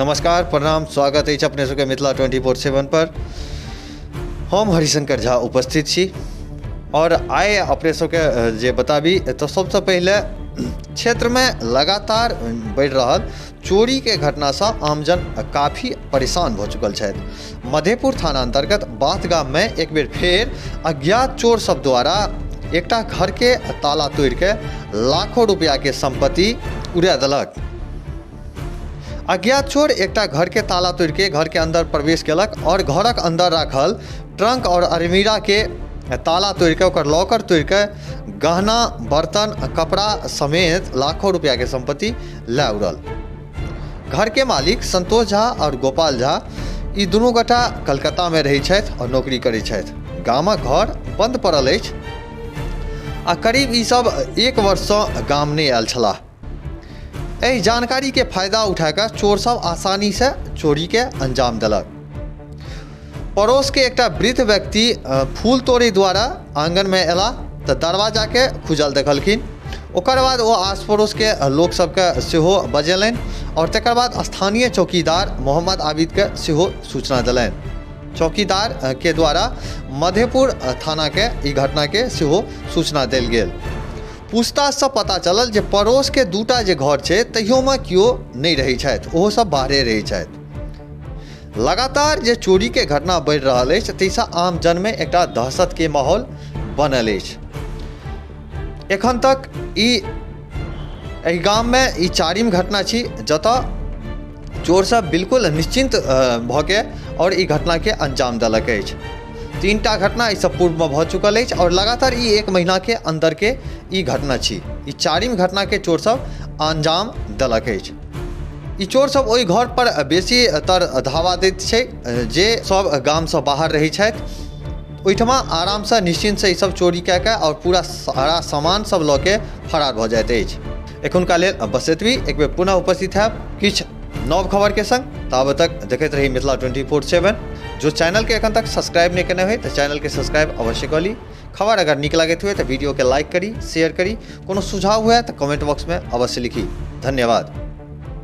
नमस्कार, प्रणाम, स्वागत अछि अपने सबके मिथिला 24/7 पर। हम हरिशंकर झा उपस्थित छी और आइ अपने सबके जे बताबी तऽ सबसँ पहिले क्षेत्रमे लगातार बढ़ि रहल चोरीके घटनासँ आमजन काफी परेशान भऽ चुकल छथि। मधेपुर थाना अंतर्गत बाथ गाममे एक बेर फेर अज्ञात चोर सब द्वारा एकटा घरके ताला तोड़िके लाखों रुपयाके संपत्ति उड़ा देलक। अज्ञात चोर एकटा घर के ताला तोड़ के घर के अंदर प्रवेश केलक और घरक अंदर राखल ट्रंक और अलमीरा के ताला तोड़ के ओकर लॉकर तोड़ के गहना, बर्तन, कपड़ा समेत लाखों रुपया के संपत्ति लए उड़ल। घर के मालिक संतोष झा और गोपाल झा ई दुनू गोटा कलकत्ता में रहै छथि और नौकरी करै छथि। गामक घर बंद पड़ल अछि आ करीब ई सब एक वर्षसँ गाम नहि आयल छलाह। एहि जानकारी के फायदा उठा कऽ चोर सब आसानी से चोरी के अंजाम देलक। पड़ोस के एकटा वृद्ध व्यक्ति फूल तोड़े द्वारा आंगन में अयला तऽ दरवाजा के खुजल देखलखिन। ओकर बाद ओ आस पड़ोस के लोक सबके सेहो बजेलनि और तकर बाद स्थानीय चौकीदार मोहम्मद आबिद के सेहो सूचना देलनि। चौकीदार के द्वारा मधेपुर थाना के ई घटना के सेहो सूचना देल गेल। पूछताछसँ पता चलल जे पड़ोसके दूटा जे घर छै तहियोमे केओ नहि रहै छथि, ओहो सब बाहरे रहै छथि। लगातार जे चोरीके घटना बढ़ि रहल अछि ताहिसँ आम जनमे एकटा दहशतके माहौल बनल अछि। एखन तक ई एहि गाममे ई चारिम घटना छी जतऽ चोर सब बिल्कुल निश्चिन्त भऽ के आओर ई घटनाके अंजाम देलक अछि। तीनटा घटना एहिसँ पूर्वमे भऽ चुकल अछि आओर लगातार ई एक महीनाके अन्दरके ई घटना छी। ई चारिम घटनाके चोर सब अंजाम देलक अछि। ई चोर सब ओहि घर पर बेसीतर धावा दैत छै जे सब गामसँ बाहर रहै छथि। ओहिठमा आरामसँ निश्चिन्तसँ ई सब चोरी कए कऽ आओर पूरा सारा सामान सब लऽ के फरार भऽ जाइत अछि। एखुनका लेल बस एतबी। एक बेर पुनः उपस्थित हैब किछु नव खबरके संग। ताबत तक देखैत रही मिथिला 24/7। जो चैनलके एखन तक सब्सक्राइब नहि केने होय तऽ चैनलके सब्सक्राइब अवश्य कऽ ली। खबर अगर नीक लागैत हुए तऽ वीडियोके लाइक करी, शेयर करी। कोनो सुझाव हुए तऽ कमेंट बॉक्समे अवश्य लिखी। धन्यवाद।